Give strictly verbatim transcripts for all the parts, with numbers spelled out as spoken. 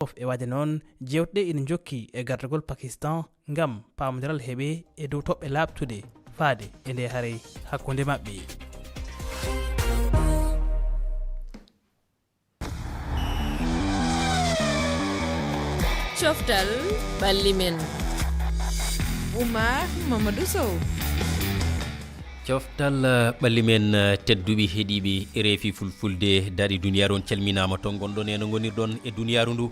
Fof e waɗde noon, jeewte ɗe ina njokki e gardagol Pakistan ngam paamondiral heɓe e dow toɓɓe laaɓtuɗe faade e nde haray hakkunde maɓɓe. Coftal ɓalli men. Oumar Mamadou Sow. Coftal ɓalli men, tedduɓe heɗiiɓe reefi fulfulde daɗi duniyaaru, on calminaama to ngonɗon e no ngonirɗon e duniyaaru ndu.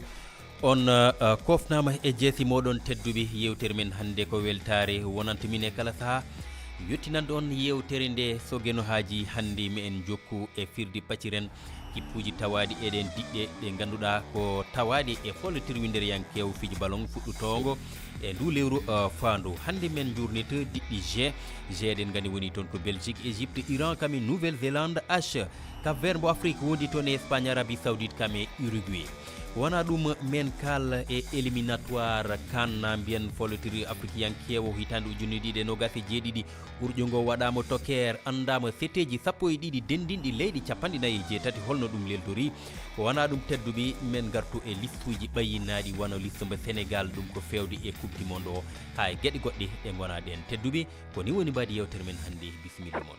On uh, kofnaama e jeesi moɗon tedduɓe. Yeewtere men hannde ko weltaare wonanta min e kala sahaa. Yottinanɗo on yeewtere nde so geno haaji hannde meɗen jokku e firdi pacciren kippuuji tawaaɗi e ɗen diɗɗe ɗe ngannduɗaa ko tawaaɗe e folotir winndere yankeewo fiji balon fuɗɗotoongo e ndu lewru uh, faandu. Hannde men njuurnit diɗɗi g g ɗen nganndi woni toon ko Belgique, Égypte, Iran, kam e Nouvelle Zélande, h Cap Vert mbo Afrique wondi toon e Espagne, Arabie Saoudite, kam e Uruguay. Wona ɗum, men kal e éliminatoire kan na mbiyen folotiri afrikiyankeewo hitaande ujunne ɗiɗi e noogas e jeeɗiɗi. Urƴo ngo waɗaama to Caire, anndaama seteeji sappo e ɗiɗi denndinɗi leyɗi capanɗe nayi e jeetati. Holno ɗum leltori? Wona ɗum tedduɓe, men ngartu e listuuji ɓayyinaaɗi wano listu mbo Sénégal, ɗum ko feewde e coupe du monde o. Haa e geɗe goɗɗe ɗe ngonaa ɗen tedduɓe. Ko ni woni mbaadi yeewtere men hannde. Bisimilla mon.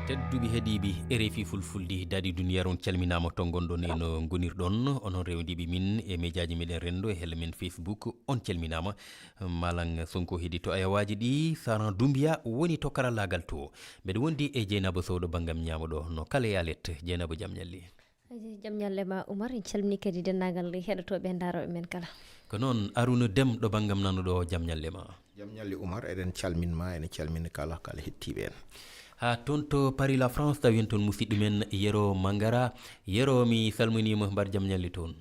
Tedduɓe heɗiiɓe R F I Fulfulde daɗi duniyaaru, on calminaama to ngonɗon e no ngonirɗon. Onon rewndiiɓe min e mejaaji meɗen renndo e helle men Facebook, on calminaama. Malang Sonko heɗi to ayawaaji ɗi, Saran Dumbiya woni to karallaagal to. Mbeɗa wondi e Jeynaba Sow ɗo banngam ñaamo ɗo, no kala e alet. Jeynaba, jam ñalli. Jam ñalle ma Oumar, en calmini kadi denndaangal heɗotooɓe e ndarooɓe men kala. Ko noon, Arouna Dem ɗo banngam nano ɗo, jam ñalle ma. Jam ñalle Oumar, eɗen calmin ma, ene calmina kala kala heɗtiiɓe en. Haa toon to Paris la France, tawi en toon musidɗo men Yero Mangara. Yero, mi salminiima, mbar jam ñalle toon.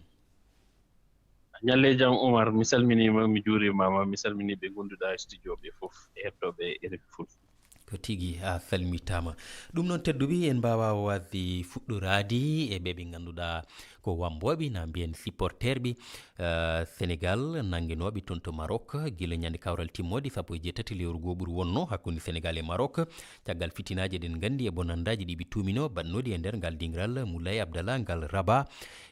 Ñalle jam Oumar, mi salminiima, mi juuriima ma, mi salmini ɓe gonduɗa e studio ɓe fof, e heɗotooɓe R F I Fulfulde. Ko tigi, a salmitaama. Ɗum noon tedduɓe, en mbaawa waasde fuɗɗoraade e ɓe ɓe ngannduɗaa ko wammbooɓe, na mbiyen supporterɓe uh, Sénégal, nannginooɓe toon to Maroc gila ñande kawral timmoode sappo e jeetati lewru goo ɓuri wonno hakkunde Sénégal e Maroc. Caggal fitinaaji, eɗen nganndi e bonandaaji ɗi ɓe tuumino baɗnooɗi e nder ngal diŋral Moulay Abdallah ngal Rabat.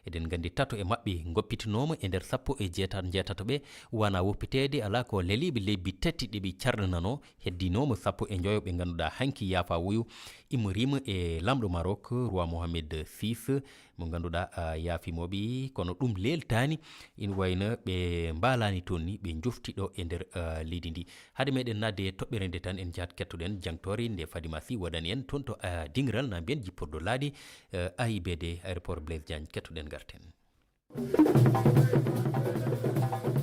Eɗen nganndi tato e maɓɓe ngoppitinooma e nder sappo e jeetati njeetato ɓe, wona woppiteede, alaa ko leliiɓe lebbi tati ɗe ɓe carɗanano. Heddinooma sappo e njoyo ɓe ngannduɗaa hanki yaafa woyo immoriima e laamɗo Maroc, Roi Mohamed six, mo ngannduɗaa, ah, yaafimooɓe, kono ɗum leeltaani. Ina wayno ɓe mbaalaani toon ni, ɓe njofti ɗo e nder, ah, leydi ndi. Hade meɗen naatde e toɓɓere nde tan, en njahat kettoɗen jangtoore nde Fadima Sy waɗani en toon to, ah, diŋral na mbiyen jippordo laaɗe, eh, A I B D, aéroport Blaise Diagne. Kettoɗen ngarten.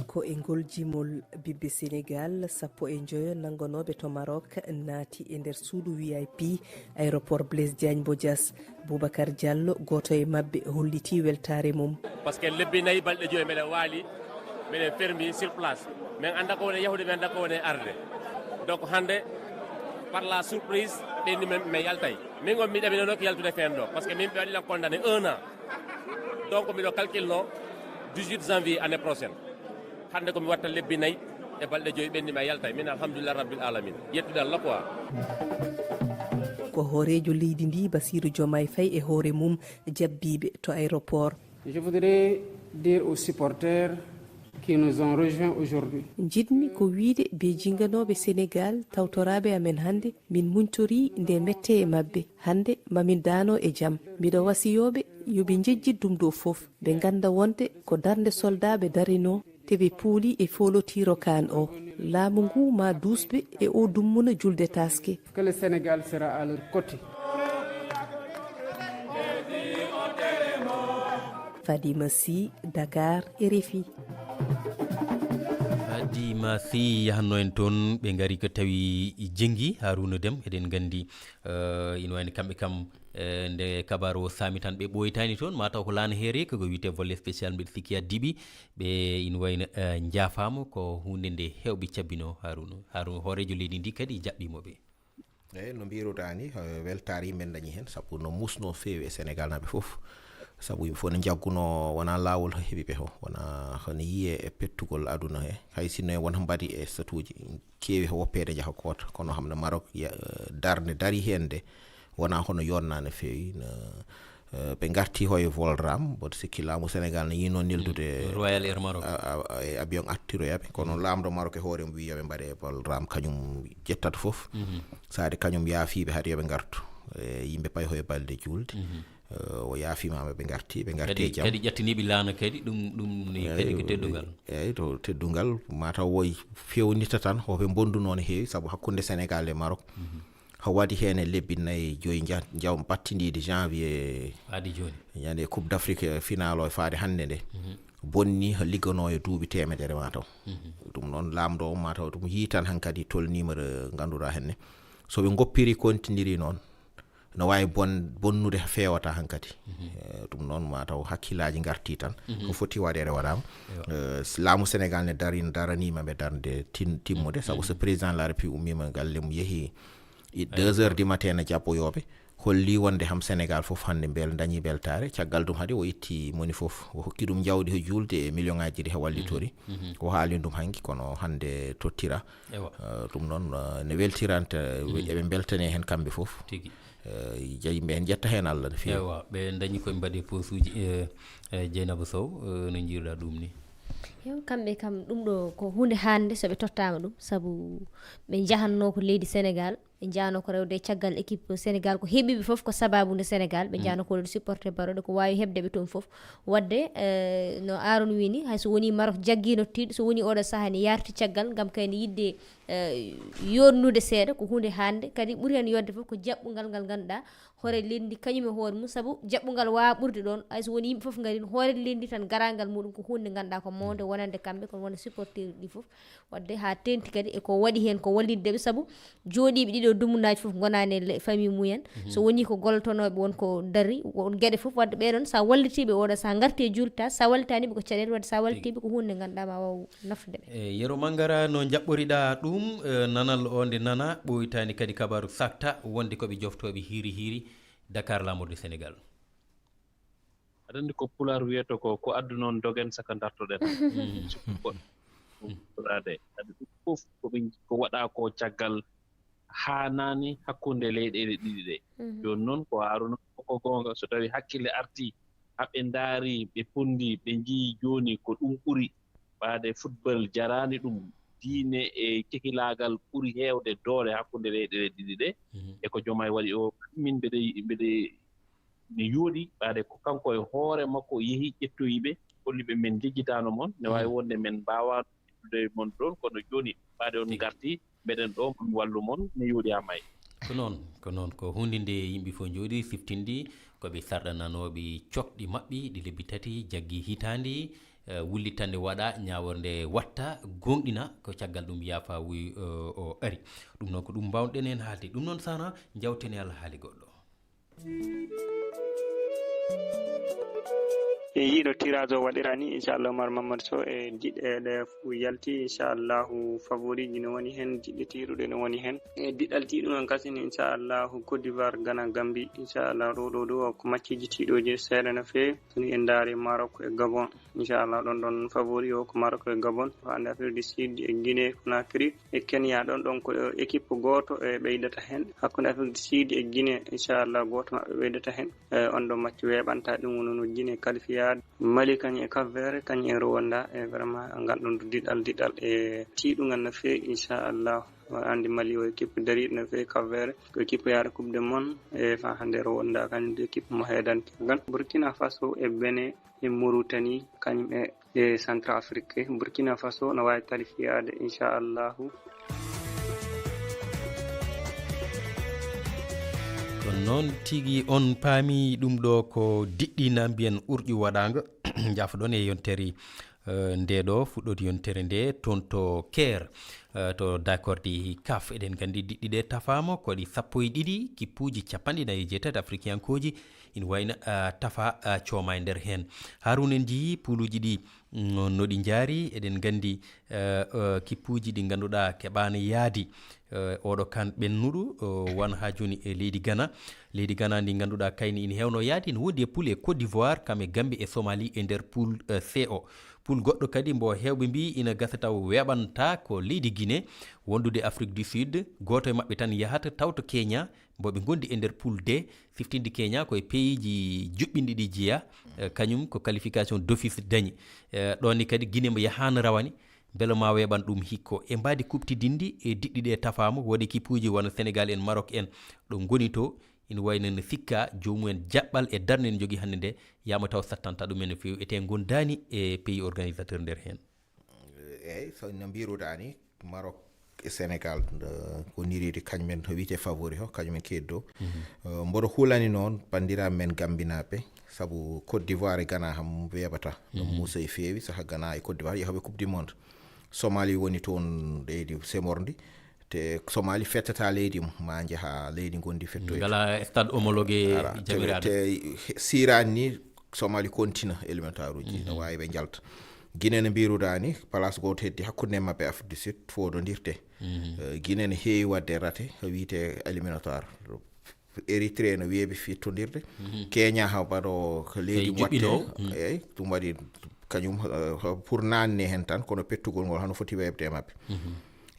Ko e ngol jimol bibbe Senegaal sappo e njoyo nanngonooɓe to Maroc naati e nder suudu V I P aéroport Blaise Diagne mbo Diass. Boubacar Diallo, gooto e maɓɓe, hollitii weltaare mum. Parce que lebbi nayi balɗe joyi meɗen waali, meɗen fermi sur place. Min annda ko woni yahude, min annda ko woni arde. Donc hannde, par la surprise, ɓenni min, min yaltay. Min on mi ɗaminanooki yaltude feen ɗo, parce que min ɓe waɗi lan condamné un an. Donc miɗo calculno dix-huit janvier année prochaine. Hannde ko mi watta lebbi nayi e balɗe joyi ɓenni mi yaltay. Min alhamdulillah rabbil alamin. Yettude Allah quoi. Ko hooreejo leydi ndi Bassirou Diomaye Faye e hoore mum jabbiiɓe to aéroport. Je voudrais dire aux supporters qui nous ont rejoints aujourd'hui. Njiɗmi ko wiyde ɓe jinganooɓe Senegaal, tawtoraaɓe amen hannde, min muñtorii nde mette e maɓɓe. Hannde ma min daano e jam. Miɗo wasiyooɓe yo ɓe njejjit ɗum ɗo fof, ɓe ngannda wonde ko darnde soldaaɓe darinoo, te ɓe puuli e foolotiro kaan o. Laamu ngu ma duusɓe e o dummuna julde taaske. Que le Sénégal sera à leur côté. Fadima Sy, Dakar, R F I. Fadima Sy, yahanno en toon, ɓe ngari ko tawi jenngi Harouna Dem, eɗen nganndi, eh, ina wayno kamɓe kam, eh, nde kabaaru o saami tan ɓe ɓooytaani toon, mataw ko laana heere, ko ko wiyetee volet spécial, mbeɗa sikki addiiɓe ɓe ina wayno, eh, njaafaama, ko huunde nde heewɓe cabbinoo Harouna. Harouna, hooreejo leydi ndi kadi jaɓɓiima ɓe. Eyi, no mbiruɗaa ni, eh, weltaare yimɓe dañi heen, sabu no muusnoo feewi e Senegaal naaɓe fof. Sabu yimɓe fof ne njaggunoo, wonaa laawol heɓi ɓe o, wonaa hono yiyee e pettugol aduna he. Hay sinno en won mbaɗi e statuuji, keewi ko woppeede njaha koota, kono hamno Maroc ya-, darnde darii heen nde, wonaa hono yonnaa no feewi, no, eh, ɓe ngarti hoye Volram, mboɗo sikki laamu Sénégal no yiino neldude Royal Air Maroc. A, a, a, e avion artiroyaɓe, kono laamɗo Maroc e hoore mum wii yoɓe mbaɗe Volram, kañum ƴettata fof. Saade kañum yaafiiɓe haade yoɓe ngartu. E yimɓe payi hoye balɗe juulde. Eh, o yaafiima ɓe ngarti, ɓe ngarti e jam. Kadi ƴattiniiɓe laana kadi, ɗum, ɗum ni kadi ko teddungal. Eeyi, to teddungal, mataw woy fewnita tan, hoɓe mbonduno no heewi, sabu hakkunde Sénégal e Maroc. Ko waɗi heen e lebbi nayi, joyi nja-, njaw battindiiɗi janvier. Faade jooni. Ñande Coupe d'Afrique, eh, final o e faade hannde nde. Bonni ko ligganoo e duuɓi teemedere mataw. Ɗum noon, laamɗo o mataw ɗum yii tan hankadi tolniima ɗo ngannduɗaa henne. So ɓe ngoppiri, kontindiri noon, no waawi bon-, bonnude, feewata hankadi. Eh, ɗum noon, mataw hakkillaaji ngarti tan. Ko foti waɗeede waɗaama. Eh, s-, laamu Sénégal ne dari-, daraniima ɓe darnde tin-, timmude, sabu so président de la République ummiima galle mum yehi i deux heures du matin, no jaɓɓoyooɓe, holli wonde kam Sénégal fof hannde mbel-, dañi beltaare. Caggal ɗum hade o itti moni fof, o hokki ɗum jawdi ko juulde e million ŋaaji ɗi, o wallitori. O haali ɗum hanki, kono hannde tottira. Ewa. Eh, ɗum noon, eh, ne weltiranta, eɓe mbeltane heen kamɓe fof. Tigi. Eh, jeyi, ɓe en ƴetta heen Allah no feewi. Ewa, ɓe dañi koye mbaɗe posuuji, eh, eh, Dieynaba Sow, eh, no njiiruɗaa ɗum ni? Yo, kamɓe kam, ɗum ɗo ko huunde hannde so ɓe tottaama ɗum, sabu ɓe njahatnoo ko leydi Sénégal, ɓe njahanoo ko rewde e caggal équipe Sénégal, ko heɓi ɓe fof ko sabaabu nde Sénégal, ɓe njahanoo ko rewde supporter baroɗe, ko waawi heɓde ɓe toon fof. Waɗde, eh, no Aaron wii ni, hay so wonii Maroc jaggiino tiiɗo, so wonii oɗo sahaa ne yarti caggal ngam kayne yiɗde, eh, yooɗnude seeɗa, ko huunde hannde. Kadi ɓuri heen yooɗde fof ko jaɓɓungal ngal ngannduɗaa hoore leydi ndi kañum e hoore mum, sabu jaɓɓungal waawaa ɓurde ɗoon, hay so wonii yimɓe fof ngarii, hoore leydi ndi tan garaangal muɗum ko huunde nde ngannduɗaa ko mawnde wonande kamɓe, kono wonande supporter ɗi fof. Waɗde haa teeŋti kadi e ko waɗi heen ko wallitde ɓe, sabu jooɗiiɓe ɗiɗo dumunaaji fof ngonaani e le-, famille mumen. So wonii ko gollotonooɓe won ko darii, won geɗe fof. Waɗde ɓee ɗoon, so a wallitiiɓe oɗo, so a ngartii e juulta, so a wallitaani ɓe ko caɗeele, waɗde so a wallitiiɓe ko huunde nde ngannduɗaa ma waaw naftude ɓe. E, Yero Mangara, no njaɓɓoriɗaa ɗum, e, nanal o nde nana, ɓooytaani kadi kabaaru sakta wonde ko ɓe joftooɓe hiiri hiiri Dakar, laamorde Sénégal. Aɗa anndi ko Pulaar wiyata ko, ko addu noon dogen saka dartoɗen. Surtout goɗɗo ɗum ɓuraade. Aɗa ɗum fof ko ɓe, ko waɗaa ko caggal haanaani hakkunde leyɗeele ɗiɗi ɗe. Jooni noon ko Haruna ko, ko goonga, so tawii hakkille artii, haa ɓe ndaari, ɓe ponndii, ɓe njiyii jooni ko ɗum ɓuri. Ɓaade football jaraani ɗum, diine e cehilaagal ɓuri heewde doole hakkunde leyɗeele ɗiɗi ɗe. E ko Jomaay waɗi o, min mbeɗe, mbeɗe mi yooɗi, ɓaade ko kanko e hoore makko yehi ƴettoyi ɓe, holli ɓe, "Men njejjitaano mon, ne waawi wonde men mbaawaano ƴettude mon ɗoon, kono jooni ɓaade on ngarti, mbeɗen ɗo, mon wallu mon, mi yooɗi haa maayi." Ko noon, ko noon, ko huunde nde yimɓe fof njooɗi siftindi, ko ɓe sarɗananooɓe coɓɗi maɓɓe ɗi lebbi tati jaggi hitaande, eh, wullitannde waɗa, ñaaworde waɗta, gooŋɗina, ko caggal ɗum yaafa wuy, eh, o ari. Ɗum noon ko ɗum mbaawɗen heen haalde. Ɗum noon, Sana, njawten e alhaali goɗɗo. E yiɗo tirage o waɗira ni, inchallah, Omar Mamadou Sow, e diɗɗe ɗe fof yalti, inchallahu, favori ji no woni heen, diɗɗe tiiɗuɗe no woni heen. E diɗɗal tiiɗungal kasini, inchallahu, Côte d'Ivoire, Ghana, Gambie, inchallah, ɗo, ɗo, ɗo, ko matchiji tiiɗoji seeɗa no feewi. So ni en ndaari Maroc e Gabon, inchallah, ɗon, ɗon favori o ko Maroc e Gabon, ko hannde Afrique du Sud e Guinée Conakry. E Kenya ɗon, ɗon ko équipe gooto e ɓeydata heen. Hakkunde Afrique du Sud e Guinée, inchallah, gooto maɓɓe ɓeydata heen. E on ɗon match weeɓanta ɗum, woni no Guinée qualifiyaade. Mali kañum e Cap Vert, kañum e Rwanda, e vraiment ngal ɗon diɗal, diɗal e tiiɗungal no feewi, inchallah. Aɗa anndi Mali o équipe dariiɗo no feewi, Cap Vert ko équipe yaade Coupe du Monde, e fa hannde Rwanda kañum du équipe mo heedantegal. Burkina Faso e Benin e Mauritanie, kañum e, e Centrafrique. Burkina Faso no waawi qualifiyaade, inchallahu. Ko noon tigi, on paami ɗum ɗo ko diɗɗi na mbiyen urƴu waɗaango. Njaafo-ɗon e yontere, eh, nde ɗo, fuɗɗoode yontere nde toon to Caire, eh, to dakorde CAF. Eɗen nganndi diɗɗi ɗe tafaama ko ɗi sappo e ɗiɗi, kippuuji capanɗe nayi e jeetati afrikiyankooji ina wayno, ah, tafa, ah, cooma e nder heen. Harouna, en njiyii puuluuji ɗi, mm, no ɗi njaari. Eɗen nganndi, eh, eh, kippuuji ɗi ngannduɗaa keɓaano yaadi, Eh, oɗo kan ɓennuɗo, eh, won ha joni e leydi Ghana. Leydi Ghana ndi ganduɗa kayni ina hewno yaade, ina wondi e poule e Côte d'Ivoire, kam e Gambie e Somalie e nder poule, eh, C o. Poule goɗɗo kadi mbo hewɓe mbi ina gasa taw weeɓanta ko leydi Guinée, wondude Afrique du Sud. Goto e maɓɓe tan yahata tawto Kenya, mbo ɓe gondi e nder poule D, siftinde Kenya ko e pays ji juɓɓinɗi ɗi jeeya, eh, kañum ko qualification d'office dañi. Eh, ɗon ni kadi Guinée mo yahano rawane, beele ma weeɓan ɗum hikko. E mbaadi kuɓtidinndi e diɗɗi ɗe tafaama, woodi équipe uji wano Sénégal en, Maroc en, ɗo ngoni to, ina wayno no sikka joomumen jaɓɓal e darnde en jogi hannde nde, yaama taw sattanta ɗumen no feewi, ete gondaani e pays organisateur nder heen. Eeyi, so no mbiruɗaa ni, Maroc e Sénégal, eh, ko niriɗi kañumen, to wiyetee favori o, kañumen keeddo. Eh, mboɗo hulani noon banndiraaɓe men Gambinaaɓe, sabu Côte d'Ivoire e Ghana ham weeɓata. Ɗum muusa e feewi, saha Ghana e Côte d'Ivoire yahoɓe Coupe du Monde. Somalie woni toon leydi semorndi, te Somalie fettata leydi mum, ma njaha leydi ngondi fettoyde. Ngala stade homologué. Ala, te, jamiraaɗo. Te sirani ni Somalie kontina éliminatoire uji, no waawi ɓe njalta. Guinée no mbiruɗaa ni, place gooto heddi hakkunde maɓɓe Afrique du Sud, fodondirte. Eh, Guinée no heewi waɗde rate, ko wiyetee éliminatoire. Érythrée no weeɓi fittondirde. Kenya ha mbaɗo ko leydi moƴƴo. Eyi, ɗum waɗi kañum, eh, pour naanne heen tan, kono pettugol ngol hano foti weeɓde e maɓɓe.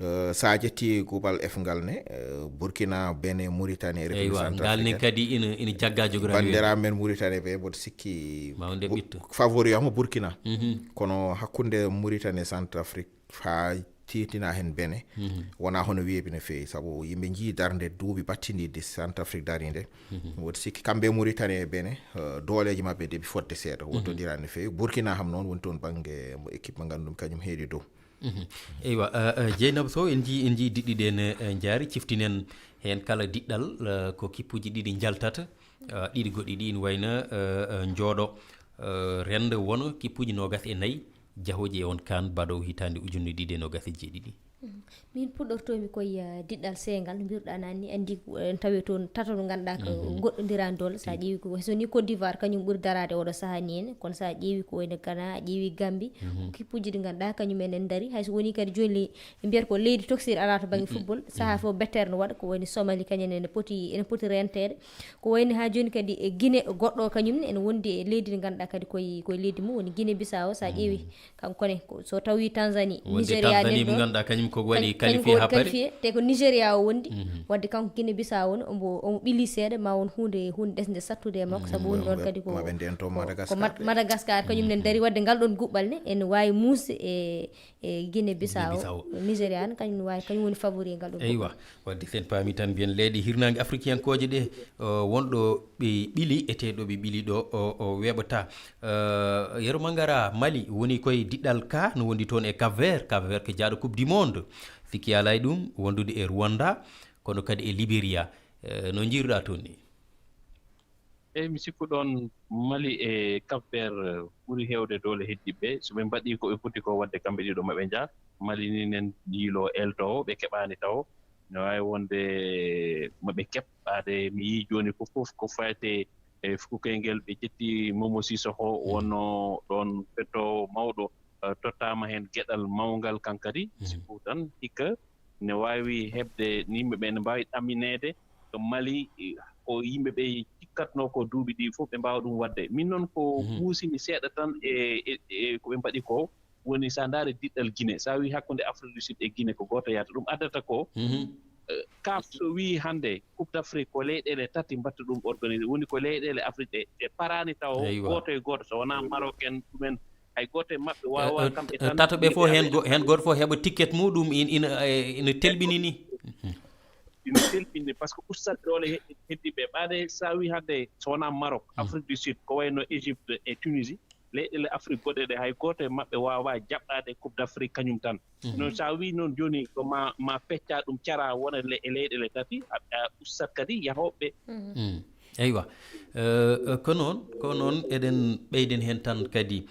Eh, so a ƴetti kuuɓal F ngal ne, eh, Burkina, Benin, Mauritanie, République Centrafricaine. Eywa, ngal ne kadi ina, ina jagga jogorani weeɓde. Banndiraaɓe men Mauritanie ɓe, mboɗo sikki favori am ko Burkina. Kono hakkunde Mauritanie e Centrafrique, haa tiitina heen Benin, wonaa hono weeɓi no feewi, sabu yimɓe njii darnde duuɓi battindiiɗi Centrafrique darinde. Woto sikki kamɓe e Mauritanie e Benin, eh, dooleeji maɓɓe ndeɓi fodde seeɗa, wottondiraa no feewi. Burkina ham noon woni toon bannge mo équipe mo nganndu-ɗaa kañum heedi dow. Eywa, eh, eh, Dieynaba Sow, en njii, en njii diɗɗi ɗe ne, eh, njaari, ciftinen heen kala diɗɗal, eh, ko kippuuji ɗiɗi njaltata, eh, ɗiɗi goɗɗi ɗi ina wayno, eh, eh, njooɗo, eh, rendo wona kippuuji noogas e nayi, jahooji e on kaan baɗoowo hitaande ujunere ɗiɗi e noogas e jeeɗiɗi. Min puɗɗortoomi koye, eh, diɗɗal seengal, mbiruɗaa naane ni, anndi ko, eh, tawi toon tato no ngannduɗaa ko goɗɗondiraa doole. So a ƴeewi ko, so ni Côte d'Ivoire, kañum ɓuri daraade oɗo sahaa ni en, kono so a ƴeewi ko wayno Ghana, a ƴeewi Gambie, ko kippuuji ɗi ngannduɗaa kañum en en ndari. Hay so woni kadi jooni ɓe mbiyata ko leydi toksiri alaa to bannge football, sahaa fof bettere no waɗa, ko wayno Somalie kañum en ene poti, ene poti renteede. Ko wayno haa jooni kadi e Guinée goɗɗo kañum ne ene wondi e leydi ndi ngannduɗaa kadi koye, koye leydi mum woni Guinée Bissau, so a ƴeewi kanko ne, ko, so tawi Tanzanie, wonde Nigeria Tanzanie nen mo ɗon, ngannduɗaa kañum ko waɗi kañ-, kañum ko qualifié waɗi haa paari. Qualifié, te ko Nigeria o wondi. Wadde kanko Guinée Bissau won, omo, omo ɓili seeɗa, ma won huunde, huunde desde sattude e makko, sabu woni ɗon kadi ko, maɓe nden to ko, ko Madagascar Mad-, Madagascar kañum nen dari, wadde ngal ɗon guɓɓal ne ene waawi muusde e, e Guinée Bissau. Guinée Bissau. Nigeria ne kañum ne waawi, kañum woni favori e ngal ɗon guɓɓal. Eywa, wadde sen paami tan mbiyen leyɗe hirnaange afrikiyankooje ɗe, o, wonɗo ɓe ɓili, eteeɗo ɓe ɓili ɗo, o, o weeɓata. Eh, Yero Mangara, Mali woni koye diɗɗal ka, no wondi toon e Cap Vert, Cap Vert ko jaaɗo Coupe du Monde. Sikki alaa e ɗum, wondude e Rwanda, kono kadi e Liberia. Eh, no njiiruɗaa toon ni? Eyi, mi sikku ɗoon Mali e Cap Vert, eh, ɓuri heewde doole heddiiɓe. So ɓe mbaɗii ko ɓe poti ko waɗde kamɓe ɗiɗo, maɓe njah. Mali ni nen yiilo eltoowo, ɓe keɓaani tawo. No waawi wonde maɓe keɓ, ɓaade mi yii jooni ko fof ko fayte e fukkukey ngel, ɓe ƴetti Momo Sissoko, wonno ɗoon fettoowo mawɗo, eh, tottaama heen geɗal mawngal kankadi. Sikku tan hikka ne waawi heɓde ni yimɓe ɓe ne mbaawi ɗamineede ko Mali, eh, ko yimɓe ɓe cikkatnoo ko duuɓi ɗi fof ɓe mbaawa ɗum waɗde. Min noon ko muusimi seeɗa tan e, e, e ko ɓe mbaɗi ko, woni so a ndaari diɗɗal Guinée, so a wii hakkunde Afrique du Sud e Guinée ko gooto yahata, ɗum addata ko, eh, CAF so wii hannde Coupe d'Afrique ko leyɗeele tati mbaɗta ɗum organisé, woni ko leyɗeele Afrique ɗe, ɗe paraani taw gooto e gooto, so wonaa Maroc en, ɗumen, hay gooto e maɓɓe waawaa kamɓe tan. Tato ɓe fof heen, heen gooto fof heɓa ticket muɗum, in-, ina, eh, ina telɓini ni. Ina telɓini, par ce que ustade doole he-, heddi ɓe. Ɓaade so a wii hannde so wonaa Maroc, Afrique du Sud, ko wayno Égypte e Tunisie, leyɗeele Afrique goɗɗe ɗe, hay gooto e maɓɓe waawaa jaɓɓaade Coupe d'Afrique kañum tan. Noon, so a wii noon jooni ko ma, ma pecca ɗum cara wona le-, e leyɗeele tati, a, a ustat kadi yahooɓe. Eywa. Eh, eh, ko noon, ko noon eɗen ɓeyden heen tan kadi.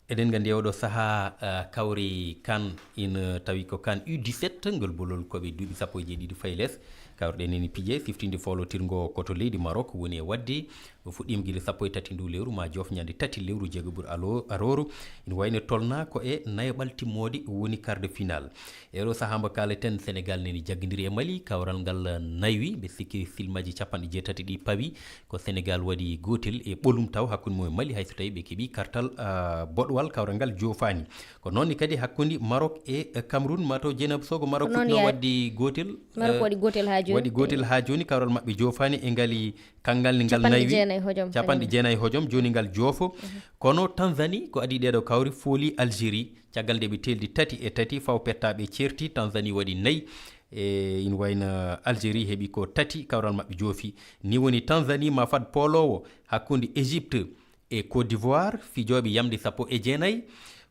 Eɗen nganndi e oɗo sahaa, eh, kawri kan ina tawi ko kan U dix-sept, ngol bolol ko ɓe duuɓi sappo e jeeɗiɗi fayi les. Kawriɗen ene pije, siftinde foolotirngo ko to leydi Maroc woni e waɗde. O fuɗɗiima gila sappo e tati ndu lewru, ma joof ñande tati lewru jeego ɓur alo-, arooru. Ina wayno tolna ko e nayaɓal timmoode woni quart de finale. E ɗo sahaa mbo kaaleten, Senegal neni jaggindiri e Mali, kawral ngal naywi, ɓe sikki filmaji capanɗe jeetati ɗi pawi, ko Senegal waɗi gootel e ɓolum taw hakkunde mum e Mali, hay so tawi ɓe keɓi kartal, ah, boɗwal, kawral ngal joofaani. Ko noon ne kadi hakkunde Maroc e, eh, Cameroun, ma taw Jeynaba Sogo, Maroc Ko noon fuɗɗino yaari. waɗde gootel, Maroc eh, waɗi gootel haa jooni. waɗi gootel haa jooni, kawral maɓɓe joofaani e ngali kanngal ne ngal Capanɗe naywi. jeenayi hojom, Capanɗe kañum. jeenayi hojom, jooni ngal joofo. Mhm. Kono Tanzanie ko adii ɗeeɗo kawri fooli Algérie, caggal nde ɓe teeldi tati e tati, faw petta ɓe ceerti, Tanzanie waɗi nayi. E, ina wayno Algérie heɓi ko tati, kawral maɓɓe joofi. Ni woni Tanzanie ma fad pooloowo hakkunde Égypte e Côte d'Ivoire, fijooɓe yamde sappo e jeenayi.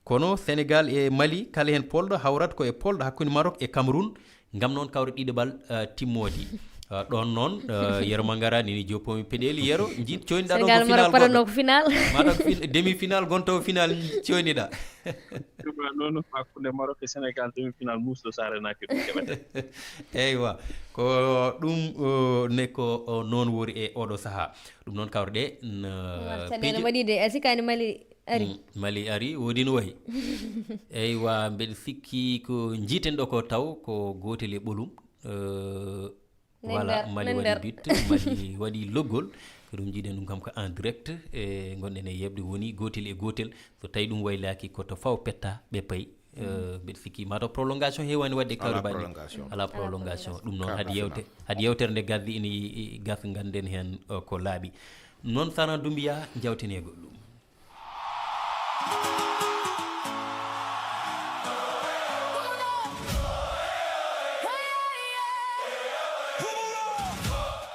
Kono Senegal e Mali, kala heen polɗo hawrat ko e polɗo hakkunde Maroc e Cameroun, ngam noon kawre ɗiɗaɓal, eh, timmoode. Eh, ɗoon noon, eh, Yero Mangara nini joppoomi peɗeeli. Yero, njiit coyniɗaa ɗo Senegal ko Maroc final paɗanoo goɗɗo. ko final. Maɗa ko fin-, demi final, gonta o final coyniɗaa. Ɗum noon hakkunde Maroc e Senegal, demi final muusɗo, so a renaaki ɗum keɓata. Eywa, ko ɗum, o, ne ko, o, noon wori e oɗo sahaa. Ɗum noon kawreɗe n-, Umar Sané no peeje- waɗi de, a sikkaani Mali ari. Mm, Mali ari, woodi no wayi. Eywa, mbeɗa sikki ko njiiten ɗo ko taw ko gootel e ɓolum. Eh, Nen voilà, nder, Mali nen waɗi nder. But, Mali waɗi loggol. Ko ɗum njiɗen ɗum kam ko en direct. E ngonɗen e yeɓde woni gootel e gootel. So tawi ɗum waylaaki ko to faw petta ɓe pay. Eh, mbeɗa sikki ma to prolongation heewani waɗde Alaa kawri baɗɗi. prolongation. Alaa Alaa prolongation. prolongation. Ɗum noon Quart haɗi de yewte, final. haɗi yewtere nde gaddi ina i-, i-, gasa ngannden heen, eh, ko laaɓi. Noon Sana Dumbiya jawteneego ɗum.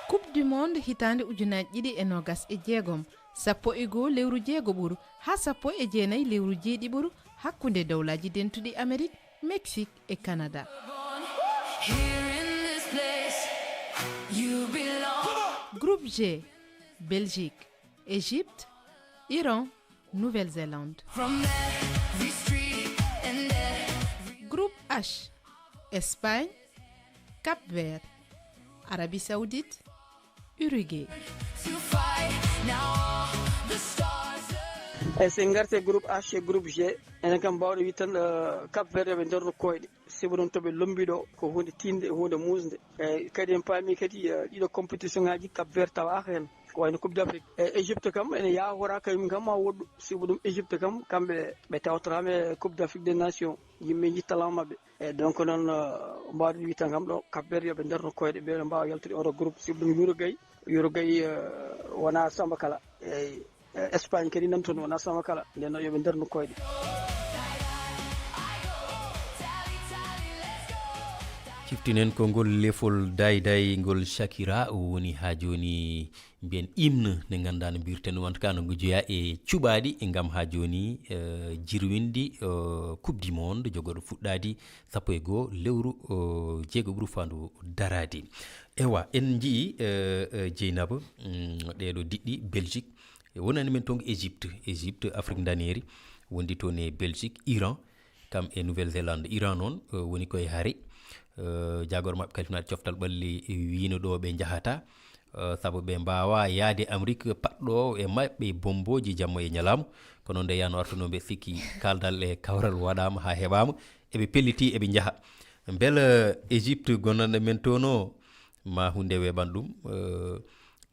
Coupe du monde hitaande ujunaaji ɗiɗi e noogas e jeegom, sappo e goo lewru jeego ɓuru haa sappo e jeenayi lewru jeeɗi ɓuru hakkunde Dowlaaji Dentuɗi Amerik, Mexique e Canada. Here in this place, you belong. Groupe G, Belgique, Égypte, Iran, Nouvelle-Zélande. From every street and every Groupe H, Espagne, Cap-Vert, Arabie Saoudite, Uruguay. To fight now, all the stars are E so en ngartii e groupe H e groupe G, enen kam mbaawɗo wiide tan, eh, Cap Vert yo ɓe ndarnu koyɗe. Sibu ɗum to ɓe lombii ɗo, ko huunde tiiɗnde, huunde muusnde. Eeyi, kadi en paami kadi, eh, ɗiɗo compétition ŋaaji Cap Vert tawaaka heen. Ko wayno Coupe d'Afrique. E Égypte kam, ene yaahoraa kañum kam maa woɗɗu. Sibu ɗum Égypte kam, kamɓe ɓe tawtoraama e Coupe d'Afrique des Nations. Yimɓe njiɗ talent maɓɓe. Eeyi, donc noon, eh, mbaawɗen wiide tan kam ɗo, Cap Vert yo ɓe ndarnu koyɗe, ɓe mbaawa yaltude oɗo groupe. Sibu ɗum Uruguay, Uruguay, eh, wonaa samba kala. Eeyi. Eh, Espagne kadi nan toon wonaa sama kala. Nden noon yo ɓe ndarnu koyɗe. Ciftinen konngol lefol dayday ngol Shakira, o woni haa jooni mbiyen hymne nde ngannduɗaa no mbirten, wonta ka no ngo jeyaa e cuɓaaɗi, e ngam haa jooni, eh, jirwindi, eh, Coupe du Monde jogorɗo fuɗɗaade sappo e goo lewru, eh, jeego ɓuru faandu daraade. Ewa, en njii, eh, eh, Jeynaba, mm, ɗeeɗo diɗɗi Belgique, E wonani men toon ko Égypte, Égypte, Afrique ndaneeri, wondi toon e Belgique, Iran, kam e Nouvelle-Zélande. Iran noon, eh, woni koye hare. Eh, jaagorɗo maɓɓe Kalifnaaɗo Coftal Ɓalli wiino ɗo ɓe njahata, eh, sabu ɓe mbaawa yahde Amérique paɗɗo e maɓɓe bombooji jamma e ñalawma. Kono nde yano artuno ɓe sikki kaldal e kawral waɗaama haa heɓaama, eɓe pelliti, eɓe njaha. Mbela Égypte gonnanɗo men toon o, ma huunde weeɓan ɗum, eh,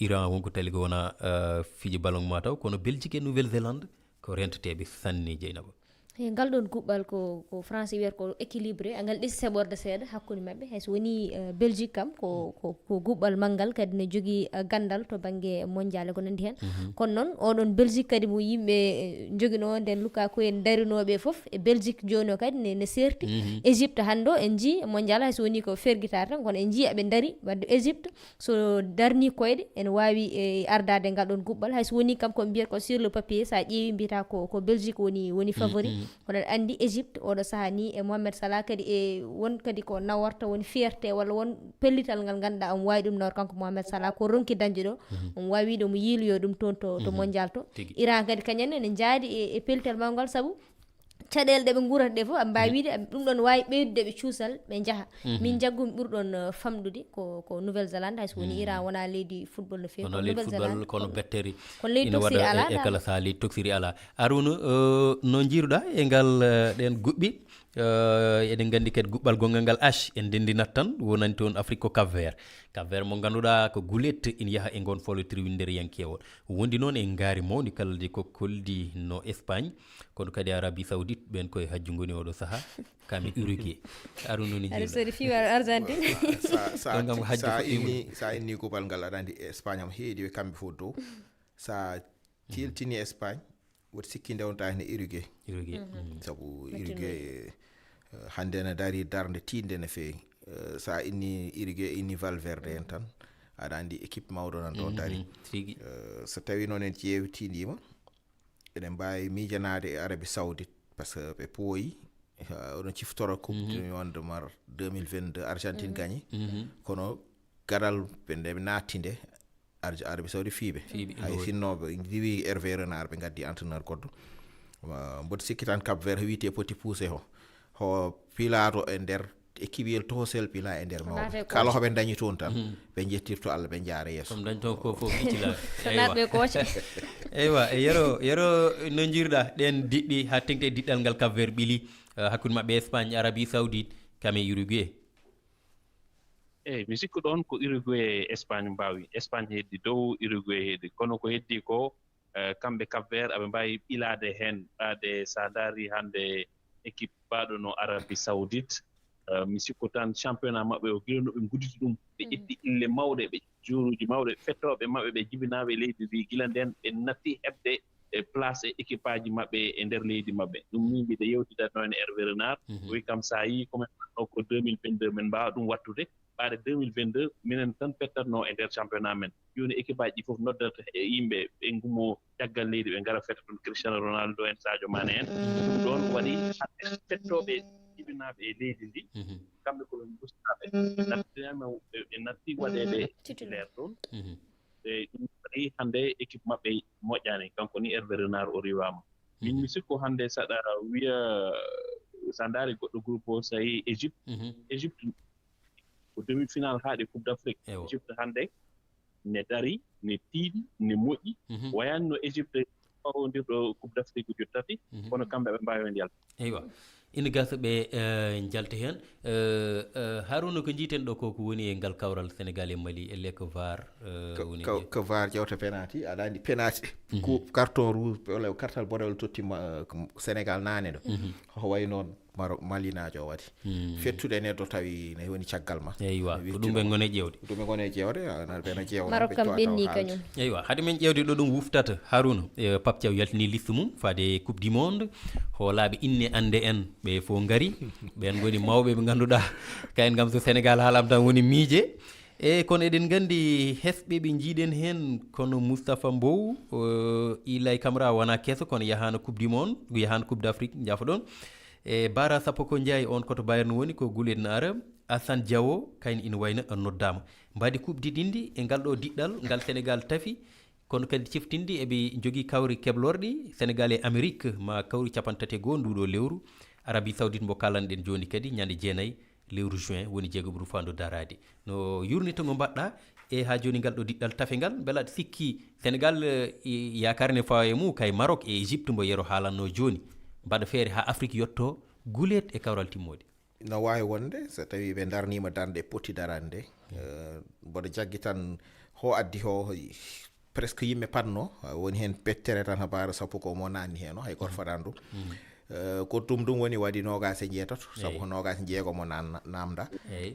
Iran wonko tali ko wona, eh, fijo ballon ma taw, kono Belgique e Nouvelle-Zélande ko renteteeɓe sanne, Jeynaba. E ngal ɗon kuɓɓal ko, ko français wiyata ko équilibré, ngal ɗesi seɓorde seeɗa hakkunde maɓɓe. Hay so woni, eh, Belgique kam ko, ko, ko kuɓɓal manngal, kadi ne jogii, eh, ganndal to bannge mondial e ko nanndi heen. Mhm. Kono noon, oɗon Belgique kadi mo yimɓe, eh, njoginoo nden luka ko en darinooɓe fof e Belgique jooni o kadi ne, ne seerti. Mhm. Égypte hannde o en njii mondial hay so woni ko fergitaare tan, kono en njii aɓe ndari wadde Égypte so darni koyɗe, ene waawi, e, ardaade ngal ɗon kuɓɓal. Hay so woni kam ko mbiyata ko sur le papier, so a ƴeewi mbiyata ko, ko Belgique woni, woni favori. Mm, mm. Kono aɗa anndi Égypte oɗo sahaa ni e Mohamed Salah kadi e won kadi ko naworta woni fierté walla won pellital ngal ngannduɗaa omo waawi ɗum nawor kanko Mohamed Salah ko ronki dañde ɗo. Mhm. Omo waawi wiide omo yiiloyo ɗum toon to, to Mhm. mondial to. Tigi. Iran kadi kañum ne ne njaadi e, e pellital mawgal sabu caɗeele ɗe ɓe nguurata ɗe fof, aɓe mbaawi wiide, aɓe, ɗum ɗoon waawi ɓeydude ɓe cuusal, ɓe njaha. Min, njaggumi ɓurɗoon, eh, famɗude ko, ko Nouvelle Zélande, hay so wonii Iran wonaa leydi football no feewi, kono Nouvelle Zélande, kono betteeri kono leydi toksiri alaa e, e kala sahaa leydi toksiri alaa. Aruna, eh, no njiiruɗaa e ngal, eh, ɗeen guɓɓi? Eh, eɗen nganndi kadi guɓɓal gonngal ngal H, en ndenndinat tan, wonani toon Afrique ko Cap Vert. Cap Vert mo ngannduɗaa ko gulet ina yaha e ngoon folo tribune nder yankewol. Wondi noon e ngaari mawndi kala de ko koldi no Espagne, kono kadi Arabie Saoudite, ɓeen koye hajju ngoni oɗo sahaa, kam e Uruguay. Aruna no njiiruɗaa? Sori fiwa Argentine. Sa, sa, Ɗon kam ko hajju sa fof inni, iwri. Sa inni guɓɓal ngal, aɗa anndi Espagne am heedi ɓe kamɓe fof dow. Sa tiltini Espagne, woto sikki nde wonta hene Uruguay. Uruguay. Sabu Uruguay, eh, hannde ne darii darnde tiiɗnde no feewi. Eh, sa inni Uruguay, inni Valverde en tan, aɗa anndi équipe mawɗo nan ɗo darii. Tigi. Eh, so tawi noon en ƴeewtidiima, eɗen mbaawi miijanaade e Arabie Saoudite, parce que ɓe pooyi, eh, oɗon ciftora Coupe du Monde mar deux mille vingt-deux, Argentine gagné. Kono garal ɓe nde ɓe naatti nde, Arja-, Arabie Saoudite fiiɓe. Fiiɓe, hay ina woodi. Sinno ɓe ndiwi Hervé Renard, ɓe ngaddi entraîneur goɗɗo. Ma, mboɗo sikki tan Cap Vert, wiyetee poti poussé ho. Ho pilato e nder équipe yel tosel pila e nder mawɓe. Kala hoɓe dañi toon tan, ɓe njettirto Allah, ɓe njaara yeeso. Kono dañi toon ko fof ittila. Ko naatɓe kooce. Eywa, e Yero, Yero, no njiiruɗaa ɗeen diɗɗi haa teŋti e diɗɗal ngal Cap Vert ɓili, eh, hakkunde maɓɓe Espagne, Arabie Saoudite, kam e Uruguay? Eyi, mi sikku ɗoon ko Uruguay e Espagne mbaawi. Espagne heddi dow, Uruguay heddi. Kono ko heddi ko, eh, kamɓe Cap Vert aɓe mbaawi ɓilaade heen. Ɓaade so a ndaari hannde équipe baaɗo no Arabie Saoudite, eh, mi sikku tan championnat maɓɓe o, gila no ɓe nguditi ɗum, ɓe ƴetti ille mawɗe, ɓe juuruuji mawɗe, fettooɓe maɓɓe ɓe jibinaaɓe leydi ndi, gila ndeen ɓe natti heɓde e place e équipe aji maɓɓe e nder leydi maɓɓe. Ɗum min mbiɗa yewtidatnoo heen e Hervé Renard. O wi kam, so a yii ko men waɗnoo ko deux mille vingt-deux, men mbaawa ɗum waɗtude. Ɓaade deux mille vingt-deux, minen tan pettatnoo e nder championnat men. Jooni équipe aji ɗi fof noddata e yimɓe, ɓe ngumo caggal leydi, ɓe ngara fetta toon, Cristiano Ronaldo en, Sadio Mané en. Ɗum ɗoon waɗi hannde fettooɓe jibinaaɓe e leydi ndi. Kamɓe ko ɓe mbustaaɓe. Ɓe natti, ɓe natti waɗeede titulaire toon. E ɗum waɗi hannde équipe maɓɓe moƴƴaani, kanko ni Hervé Renard o riiwaama. Min mi sikku hannde saɗa wiya, sa ndaari goɗɗo groupe o, so a yii Égypte, Égypte ko demi-finale haaɗi Coupe d'Afrique. Égypte hannde ne darii, ne tiiɗi, ne moƴƴi. Wayaani no Égypte fawondirɗo Coupe d'Afrique uju tati, kono kamɓe ɓe mbaawi heen yaltude. Eywa. Ina gasa ɓe, eh, njalta heen. Eh, eh, Haruna, ko njiiten ɗo ko, ko woni e ngal kawral Sénégal e Mali, e le ko var, eh, ko, woni ko, ko var ƴewta penalty, aɗa anndi penalty. Ko carton rouge, walla kartal boɗewal totti ma, eh, Sénégal naane ɗo. Ko wayi noon Maroc, Malinaajo o waɗi. Fettude ne to tawi ne woni caggal ma. Eywa, ko ɗum ɓe ngoni ƴeewde. Ɗum ɓe ngoni ƴeewde, a, na ɓe na ƴeewa Maroc kam ɓenni kañum. Eywa, hade men ƴeewde ɗo ɗum wuftata, Haruna, e Pape Thiaw yaltini liste mum faade Coupe du Monde. Hoolaaɓe inne annde en, ɓe fof ngari. Ɓeen ngoni mawɓe ɓe ngannduɗaa. Kayen kam so Sénégal haalam tan woni miije. E kono eɗen nganndi hesɓe ɓe njiiɗen heen, kono Moustapha Mbow, o, Ilay Camara wonaa keso, kono yahaano Coupe du Monde, yahaano Coupe d'Afrique, njafoɗon. E Bara Sapoko Ndiaye, on ko to Bayern woni, ko gulet na ara. Assane Diawo, kayen ina wayno noddaama. Mbaadi kuuɓdi ɗinɗi e ngal ɗo diɗɗal, ngal Sénégal tafi, kono kadi ciftinde eɓe njogii kawri keblorɗi Sénégal e Amérique, ma kawri capanɗe tati e goo nduɗo lewru. Arabie Saoudite mo kalanɗen jooni kadi, ñande jeenayi lewru juin woni jeegoɓuru faandu daraade. No yurnita ngo mbaɗɗa e haa jooni ngal ɗo diɗɗal tafe ngal, mbela aɗa sikki Sénégal, eh, i-, yaakaar ne fawa e mum kay Maroc e Égypte mbo Yero haalanno jooni, mbaɗa feere haa Afrique yetto guleet e kawral timmoode? No waawi wonde, so tawii ɓe ndarniima darnde potti daraade nde, eh, mboɗo jaggi tan ho addi ho, presque yimɓe patno, woni heen pettere tan habaru sappo ko mo naanni heen o, hay goto fadaani ɗum. Eh, ko ɗum ɗum woni waɗi noogaas e njeetato, sabu ko noogaas e jeego mo naan-, naamda.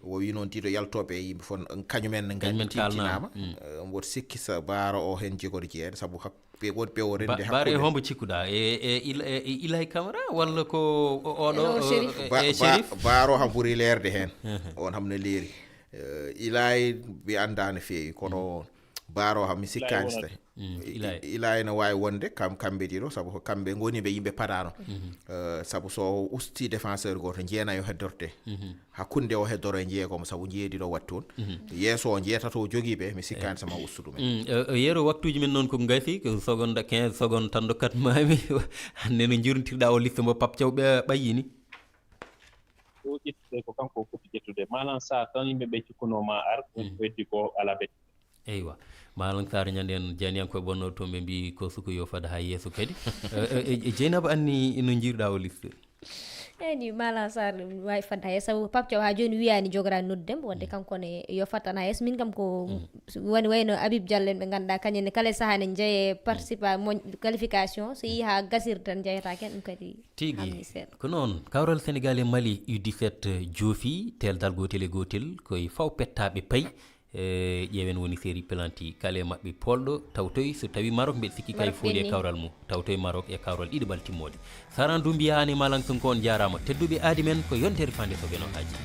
O wi noon ɗiɗo yaltooɓe e yimɓe fof, kañum en ne nganndi tintinaama. Eh, mboɗo sikki so Baaro o heen jogori jeyeede, sabu hak-, ɓe won ɓe o renndi Ba-, Baaro e hakkunde. Hombo cikkuɗaa? E, e Ila-, e, e Ilay Camara walla ko o-, oɗo, Eno o, Chérif. e, Ba-, e Ba-, Chérif? Baaro ham ɓuri leerde heen. On ham no leeri. Eh, Ilay mi anndaa no feewi, kono Baaro ham mi sikkaani so tawi. Mm, ila e- ila ene waawi wonde kam kamɓe ɗiɗo, sabu ko kamɓe ngoni ɓe yimɓe paɗaano. Mhm. Eh, sabu so usti défenseur gooto, jeenayo heddorte. Mhm. Hakkunde o heddoro e jeegomo, sabu jeeɗiɗo waɗi toon. Mhm. Yeeso o jeetato o jogii ɓe, mi sikkaani sama ustu ɗum en. Mm, eh, eh, yeero waktuuji men noon ko gasi, ko seconde quinze seconde tan ndokkat maami. Hannde no njurntirɗa o liste mo Pape Thiaw ɓe ɓayyini. Ko ƴettude ko kanko o foti ƴettude. Manan Sarr tan yimɓe ɓe cikkunoo ma ar, ko Mm. heddi ko alaa ɓe. Eywa. Malang Sarr ñanden janiyankoɓe ɓonno toon ɓe mbi ko suku yo fad ha yeeso kadi. Eh, eh, eh, Jeynaba anni no jiirɗa o liste? Eyni Malang Sarr ɗum wawi fadde ha yeeso, sabu Pape Thiaw ha joni wiyani jogorani noddudem, wonde kanko ne yo fad tan ha yeeso. Min kam ko woni wayno Habib Diallo en ɓe ganduɗa kañum ne kala e saaha ne jeeye participa mo qualification, so yi ha gasir tan jeyata ken ɗum kadi. Tigi. Hamdi seeɗa. Ko noon, kawral Sénégal e Mali U dix-sept joofi teeldal gootel e gootel, koye faw pettaaɓe payi. E, ƴeewen woni série penalty, kala e maɓɓe poolɗo tawtoy so tawi Maroc, mbeɗa sikki kay Maroc fooli e ɓenni. Kawral mum, tawtoy Maroc e kawral ɗiɗaɓal timmode. Saran Doumbia, Anne Malang Sonko, on jaaraama. Tedduɓe aadi men ko yontere fande soɓe no haaji.